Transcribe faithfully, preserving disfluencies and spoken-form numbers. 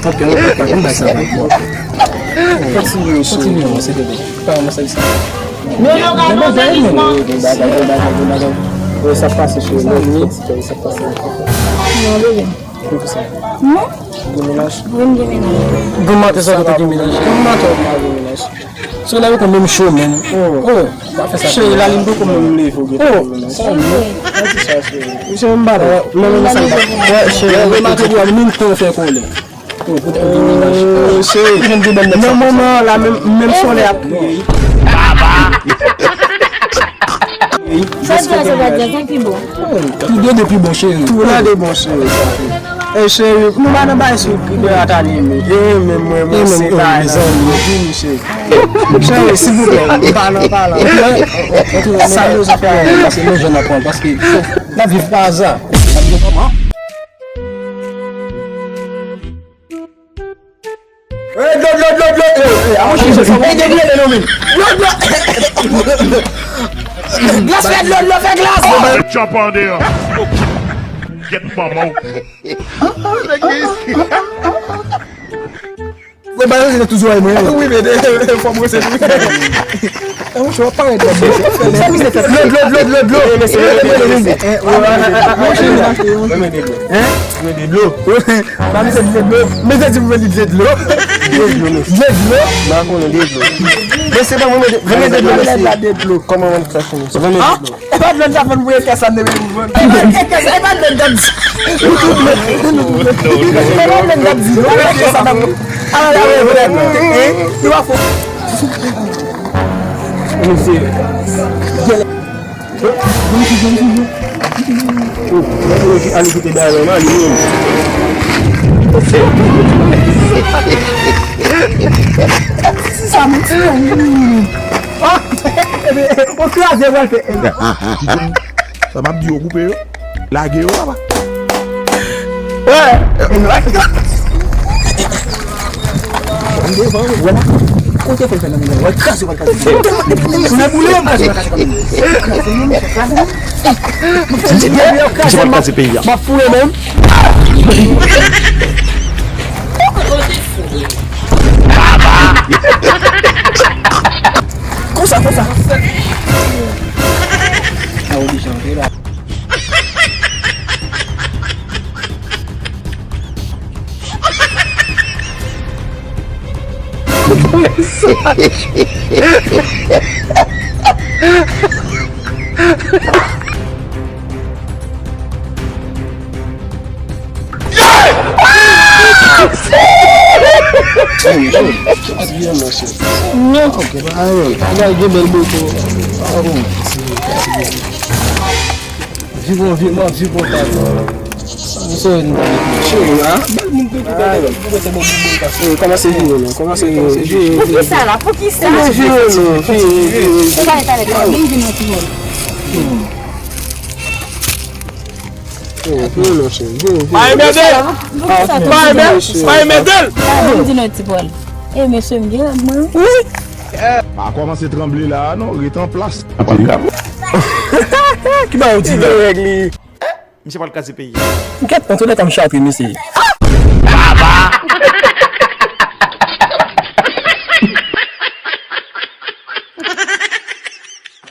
Kontinye, kontinye, kontinye, silvouplè. Kontinye, silvouplè. Pa yon mesaj sa. Men yo ka nan zèlis, man. Sa pase, cheri. Sa pase. Non, bebe. Poukisa? Non. Gen menaj? Wi, m gen menaj. Gen maten sa kote gen menaj? Gen maten ou pa gen menaj? Se la yo konn menm cho menm. Oh, pa fè sa. Cheri, la li poko menm leve ou gen menaj. Oh, sa vre. Ou se menm bagay. Menm sa. Wè, cheri, remake pou al menm tan fè kòlè. Oh, poutèt ou gen menaj. Oh, cheri. Ou jwenn de bèl nèg sa. Nan moman la menm, menm solèy ap kriye. Sa di a se pa di a, sa pi bon. Tou de de pi bon, cheri. Tou la de bon, cheri. E cheri, nou pa nan bay sou de ata nimi. E menm mwen, mwen se bay nan vini, cheri. Cheri, silvouplè, nou pa nan palan. Sa nou bezwen fè, paske nou jwenn aprann, paske n ap viv pa aza. Eh, dlo, dlo, dlo, dlo, eh, eh, a mouche, eh, dlo, dlo, dlo, dlo, men. Dlo, dlo. Glas, fè dlo, dlo, fè glas. Jump on there. Get mama. Mwen ba yo se toujou ay mwen. Wi, men de fò mwen se tou. E mwen chwa parèt la. Dlo, dlo, dlo, dlo, dlo. Mwen de dlo. Mwen de dlo. Mwen de dlo. Mwen de dlo. Mwen de dlo. Mwen de dlo. Mwen de dlo. Kòman mwen fè fini? Mwen de dlo. E pa dlo n ta fè n voye kè sa n te vin vann. E pa dlo n ta di. E pa dlo n ta di. E pa dlo n ta di. Ala la vre vre. Nou pa fò. Mesye. Bon ti, bon ti, bon ti. Oh, ale kite dayè mwen, ale menm. Si sa mwen ti. Oh, ou kraze pral fè. Sa m ap di yo koupe yo. Lage yo, papa. Wè. M devan ou. Wè la. Kote fè fè nan mwen. Wè, kraze, wè, kraze. Sou le boule, m kraze, wè, kraze. Misye pral kraze peyi a. M ap foure menm. Konsa, konsa. Sa oblije antre la. Viv yon vi, mwen viv yon pa. Sa m sou yon cheri a. Bèl moun tout, tout, tout, tout, tout, bon, bon, bon, bon. Kòmanse vire non, kòmanse vire. Poukisa la? Poukisa? Vire non, vire, vire. Ou pa rete avèk mwen, vin vin yon ti moun. Vin non, cheri. Vin, vin. Pa enmède l! Pa enmède l! Pa enmède l! Sa vin di non ti Pòl. E mesye m gen rad mwen. Pa kòmanse tranble la a non, ret an plas. Ki ba ou ti règ li? Misye pral kraze peyi. Gèt, antoulekan m chapri misye.